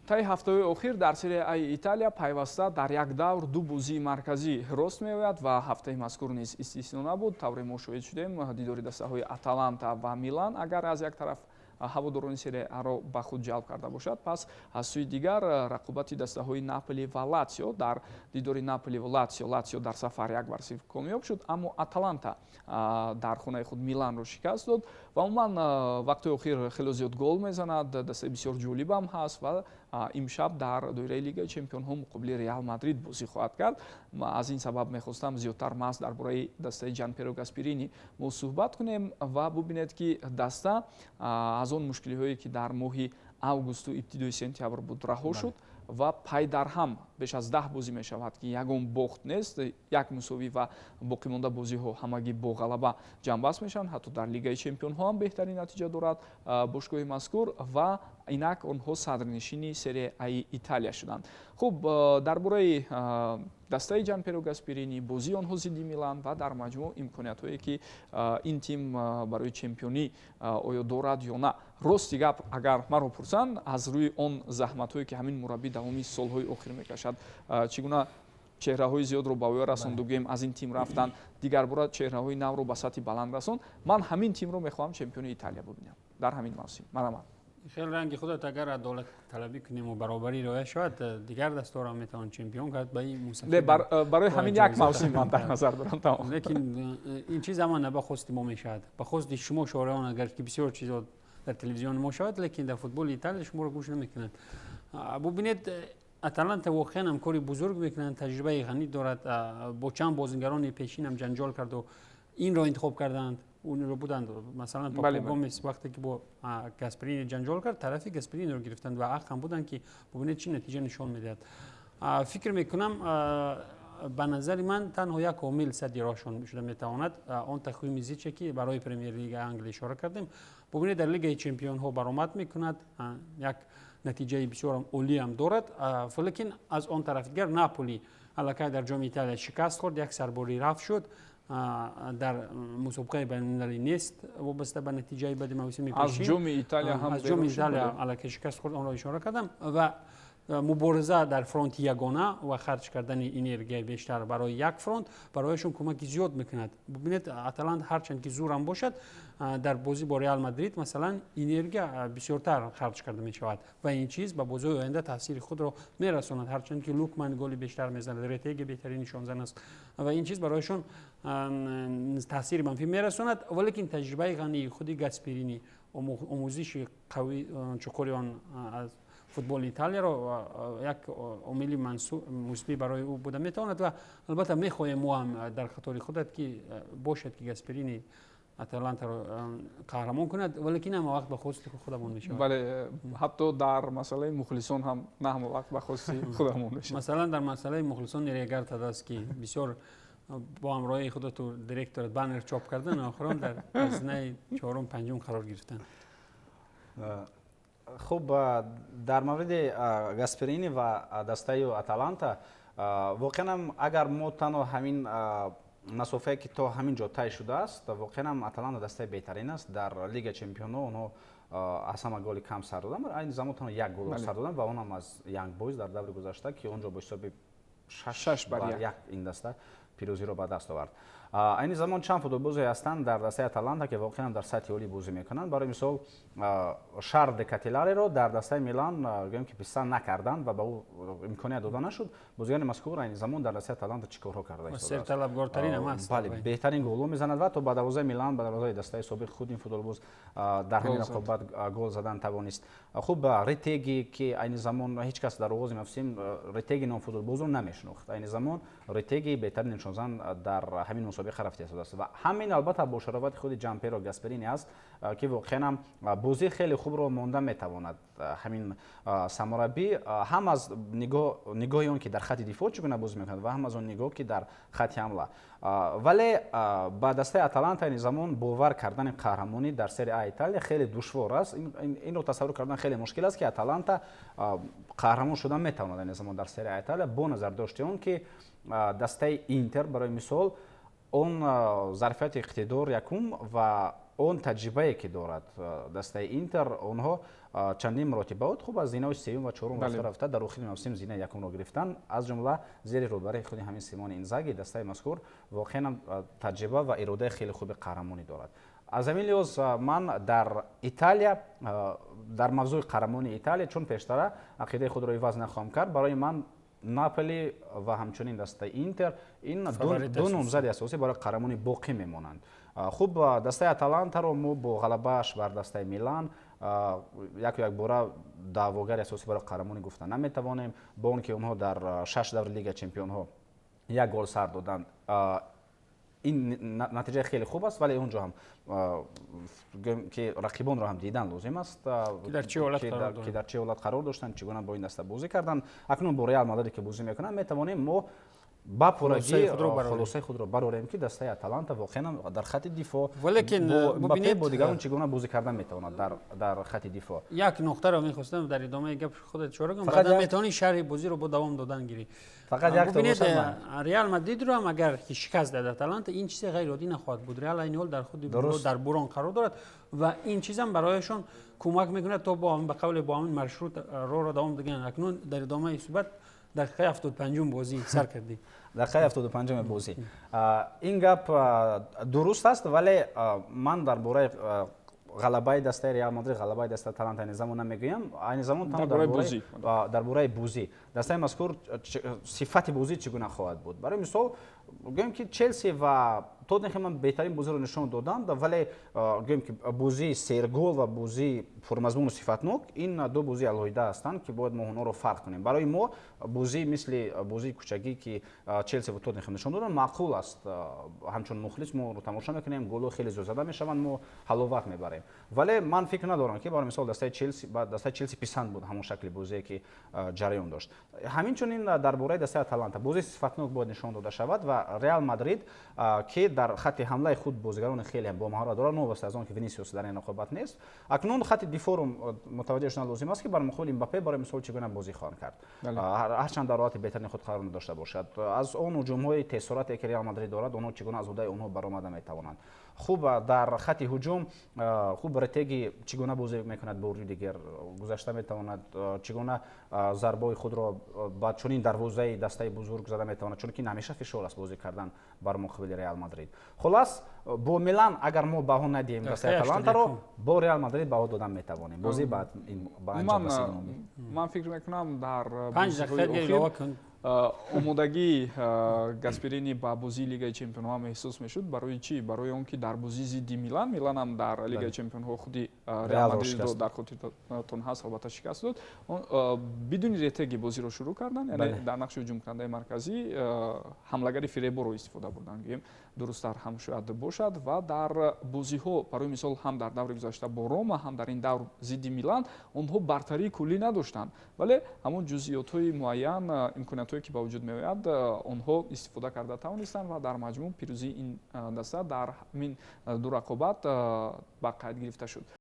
Таи ҳафтаҳои охир дар Серия Аи Италия пайваста дар як давр ду бозии марказӣ рост меояд ва ҳафтаи мазкур низ истисно набуд. Тавре мо шоҳид шудем, дидори дастаҳои Аталанта ва Милан агар аз як тараф ҳаводорони Серия Аро ба худ ҷалб карда бошад, пас аз сӯи дигар рақобати дастаҳои Наполи ва Латсио. Дар дидори Наполи ва Латсио, Латсио дар сафар 1-0 комёб шуд, аммо Аталанта дар хонаи худ Миланро шикаст дод ва умуман вақтҳои охир хело зиёд гол мезанад. Дастаи бисёр ҷолибам ҳаст ва имшаб дар доираи Лигаи чемпионҳо муқобили Реал Мадрид бозӣ хоҳад кард. Аз ин сабаб мехостам зиёдтар маҳз дар бораи дастаи Ҷанперо Гасперини мо суҳбат кунем ва бубинед, ки даста аз он мушкилиҳое, ки дар моҳи августу ибтидои сентябр буд, раҳо шуд ва пай дар ҳам беш аз 10 бозӣ мешавад, ки ягон бохт нест, як мусовӣ ва боқимонда бозиҳо ҳамагӣ бо ғалаба ҷамъбаст мешаванд. Ҳатто дар Лигаи чемпионҳо ҳам беҳтарин натиҷа дорад бошгоҳи мазкур ва инак онҳо садрнишини Серия Аи Италия шуданд. Хуб, дар бораи дастаи Ҷанперо Гасперини, бозии онҳо зидди Милан ва дар маҷмӯъ имкониятҳое, ки ин тим барои чемпионӣ оё дорад ё на. Рости гап, агар маро пурсанд, аз рӯи он заҳматҳое, ки ҳамин мураббӣ давоми солҳои охир мекашад, чӣ гуна чеҳраҳои зиёдро ба оя расонду, гӯем, аз ин тим рафтанд, дигарбора чеҳраҳои навро ба сатҳи баланд расонд, ман ҳамин тимро мехоҳам чемпиони Италия бубинам дар ҳамин мавсим. Марҳамат. Хеле ранги худат, агар адолат талабӣ кунем ва баробарӣ риоя шавад, дигар дастаҳоро метавон чемпион кард ба ин мусафир. Барои ҳамин як мавсим ман дар назар дорам, тамом. Лекин ин чиз ҳама на ба хости мо мешавад, ба хости шумо шореҳон, агар ки бисёр чизо дар телевизиони мо шавад, лекин дар футболи Италия шуморо гӯш намекунанд. Бубинед, Аталанта воқеан ҳам кори бузург мекунанд, таҷрибаи ғанӣ дорад, бо чанд бозингарони пешин ҳам ҷанҷол карду инро интихоб карданд, онро буданд. Масалан, Папу Гомес вақте ки бо Гасперини ҷанҷол кард, тарафи Гаспериниро гирифтанд ва ҳақ ҳам буданд, ки бубинед, чӣ натиҷа нишон медиҳад. Фикр мекунам, ба назари ман, танҳо як омил садди роҳшон шуда метавонад, он тақвими зиче, ки барои Премер-лига Англия ишора кардем. Бубинед, дар Лигаи чемпионҳо баромад мекунад, як натиҷаи бисёрам олиам дорад, лекин аз он тарафи дигар Наполи аллакай дар Ҷоми Италия шикаст хӯрд, як сарборӣ рафт шуд, дар мусобиқаи байналмилалӣ нест вобаста ба натиҷаи бади мавсими пешин. Аз Ҷоми Италия ҳам аз Ҷоми Италия аллакай шикаст хӯрд, онро ишора кардам, ва мубориза дар фронти ягона ва харҷ кардани энергияи бештар барои як фронт барояшон кӯмаки зиёд мекунад. Бубинед, Аталант ҳарчанд ки зурам бошад, дар бозӣ бо Реал Мадрид, масалан, энергия бисёртар харҷ карда мешавад ва ин чиз ба бозиҳои оянда таъсири худро мерасонад. Ҳарчанд ки Лукман голи бештар мезанад, Ретеги беҳтарин нишонзан аст ва ин чиз барояшон таъсири манфӣ мерасонад, валекин таҷрибаи ғании худи Гасперини, омӯзиши қавӣ, чуқури он аз футболи Италияро як омили мусбӣ барои ӯ буда метавонад. Ва албатта мехоҳем мо ҳам дар қатори худат ки бошад, ки Гасперини Аталантаро қаҳрамон кунад, валекин ҳама вақт ба хости худамон мешавад. Бале, ҳатто дар масъалаи мухлисон ҳам на ҳама вақт ба хости худамон мешавад. Масалан, дар масъалаи мухлисон Регар аст, ки бисёр бо ҳамроҳии худату директорат баннер чоп кардан, охирон дар зинаи чорум, панҷум қарор гирифтанд. Хуб, дар мавриди Гасперини ва дастаи Аталанта, воқеан агар мо танҳо ҳамин масофае, ки то ҳамин ҷо тай шудааст, воқеан Аталанта дастаи беҳтарин аст. Дар Лига чемпионҳо онҳо аз ҳама голи кам сар доданд, айни замон танҳо як голро сар доданд ва онам аз Янг Бойз дар даври гузашта, ки он ҷо бо ҳисоби 6-1 ин даста пирӯзиро ба даст овард. Айни замон чанд футболбозе ҳастанд дар дастаи Аталанта, ки воқеан дар сатҳи олӣ бозӣ мекунанд. Барои мисол, Шарл де Кетелареро дар дастаи Милан гӯем, ки писанд накарданд ва ба ӯ имконият дода нашуд. Бозигари мазкур айни замон дар дастаи Аталанта чӣ корҳо карда истодааст? Серталабгортарин ҳам аст. Бале, беҳтарин голҳо мезанад ва то ба дарвозаи Милан, ба дарвозаи дастаи собиқи худ ин футболбоз дар ҳамин рақобат гол задан тавонист. Хуб, Ретеги, ки айни замон ҳеҷ кас дар оғози мавсим Ретеги ном футболбозро намешинохт, айни замон Ретеги беҳтарин нишонзан дар ҳамин мусобиқа рафта истодааст. Ва ҳамин албатта бо шарофати худи Ҷамперо Гасперини аст, ки воқеан бозии хеле хубро монда метавонад ҳамин сармураббӣ, ҳам аз нигоҳи он, ки дар хати дифоъ чӣ гуна бозӣ мекунад, ва ҳам аз он нигоҳ, ки дар хати ҳамла. Вале ба дастаи Аталанта айни замон бовар кардани қаҳрамонӣ дар Серия А Италия хеле душвор аст. Инро тасаввур кардан хеле мушкил аст, ки Аталанта қаҳрамон шудан метавонад айни замон дар Серия А Италия, бо назардошти он, ки дастаи Интер, барои мисол, он зарфияти иқтидор якум ва Он таҷрибае ки дорад дастаи Интер, онҳо чандин маротиба буд хуб аз зинаҳои сеюм ва чорум рафта рафта дар охири мавсим зинаи якумро гирифтан, аз ҷумла зери роҳбарии худи ҳамин Симоне Инзаги. Дастаи мазкур воқеан таҷриба ва иродаи хеле хуби қаҳрамонӣ дорад. Аз ҳамин лиҳоз ман дар Италия, дар мавзӯи қаҳрамони Италия, чун пештара ақидаи худро иваз нахоҳам кард, барои ман Наполи ва ҳамчунин дастаи Интер ин ду номзади асосӣ барои қаҳрамонӣ боқӣ мемонанд. Хуб, дастаи Аталантаро мо бо ғалабааш бар дастаи Милан яку якбора даъвогари асосӣ барои қаҳрамонӣ гуфта наметавонем, бо он ки онҳо дар 6 даври Лигаи чемпионҳо як гол сар доданд. Ин натиҷаи хеле хуб аст, вале он ҷо ҳам гӯем ки рақибонро ҳам дидан лозим аст, ки дар чӣ ҳолат қарор доштанд, чӣ гуна бо ин даста бозӣ карданд. Акнун бо Реал Мадрид ки бозӣ мекунанд, метавонем мо ба пуррагӣ хулосаи худро барорем ки дастаи Аталанта воқеан дар хати дифоъ валекин бо дигарон чӣ гуна бозӣ кардан метавонад дар хати дифоъ. Як нуқтаро мехостам дар идомаи гап худат ишора кунам, баъдан метавонӣ шарҳи бозиро бо давом додан гирӣ. Фақат як бубинед, Реал Мадридро ҳам агар ки шикаст дад Аталанта, ин чизе ғайриоддӣ нахоҳад буд. Реал айни ҳол дар худи дар бурон қарор дорад ва ин чизам барояшон кӯмак мекунад то ба қавле бо ҳамин маршрут роҳро давом диҳанд. Акнун дар идомаи суҳбат дақиқаи 75 бозӣ сар кардӣ. Дақиқаи 75 бозӣ. Ин гап дуруст аст, вале ман дар бораи ғалабаи дастаи Реал Мадрид, ғалабаи дастаи Аталанта айни замон намегӯям. Айни замон танҳо дар бораи бозӣ. Дастаи мазкур сифати бозӣ чӣ гуна хоҳад буд? Барои мисол гӯем ки Челси ва Тоттенхем беҳтарин бозиро нишон доданд, вале гӯем ки бозии сергол ва бозии пурмазмуну сифатнок ин ду бозии алоҳида ҳастанд ки бояд мо онҳоро фарқ кунем. Барои мо бозии мисли бозии кӯчагӣ ки Челси ва Тоттенхем нишон доданд маъқул аст. Ҳамчун мухлис мо онро тамошо мекунем, голҳо хеле зиёд зада мешаванд, мо ҳаловат мебарем. Вале ман фикр надорам ки барои мисол дастаи Челси писанд буд ҳамон шакли бозие ки ҷараён дошт. Ҳамин чунин дар бораи дастаи Аталанта бозии сифатнок бояд нишон дода шавад ва Реал Мадрид ки дар хати ҳамлаи худ бозигарони хеле бо маҳорат дорад, новобаста аз он ки Винисиус дар ин рақобат нест. Акнун хати дифоъро мутаваҷҷеҳ шудан лозим аст ки бар муқобили Мбаппе барои мисол чӣ гуна бозӣ хоҳанд кард, ҳарчанд дар ҳолати беҳтарини худ қарор надошта бошад. Аз он ҳуҷумҳои тезсурате ки Реал Мадрид дорад, онҳо чӣ гуна аз ҳудаи онҳо баромада метавонанд. Хуб, дар хати ҳуҷум хуб Ретеги чӣ гуна бозӣ мекунад бо Рюдигер гузашта метавонад, чӣ гуна зарбаҳои худро ба чунин дарвозаи дастаи бузург зада метавонад, чунки ҳамеша фишор аст бозӣ кардан бар муқобили Реал Мадрид. Хулас, бо Милан агар мо баҳо надиҳем дастаи Аталантаро, бо Реал Мадрид баҳо додан метавонем. Бозӣ ба анҷом расид. Ман фикр мекунам дар 5 дақиқа илова кун. Омодагии Гасперини ба бозии Лигаи чемпионҳо ҳам эҳсос мешуд. Барои чӣ? Барои он ки дар бозии зидди Милан, Милан ҳам дар Лигаи чемпионҳо худи Реал Мадридро дар хотиртон ҳаст, албатта шикаст дод. Бидуни Ретеги бозиро шурӯъ карданд, яъне дар нақши ҳуҷумкунандаи марказӣ ҳамлагари Фиреборо истифода бурданд, гӯем дурусттар ҳам шояд бошад. Ва дар бозиҳо, барои мисол, ҳам дар даври гузашта бо Рома, ҳам дар ин давр зидди Милан онҳо бартарии куллӣ надоштанд, вале ҳамон ҷузъиётҳои муайян, имкониятҳое ки ба вуҷуд меояд, онҳо истифода карда тавонистанд ва дар маҷмӯъ пирӯзии ин даста дар ҳамин ду рақобат ба қайд гирифта шуд.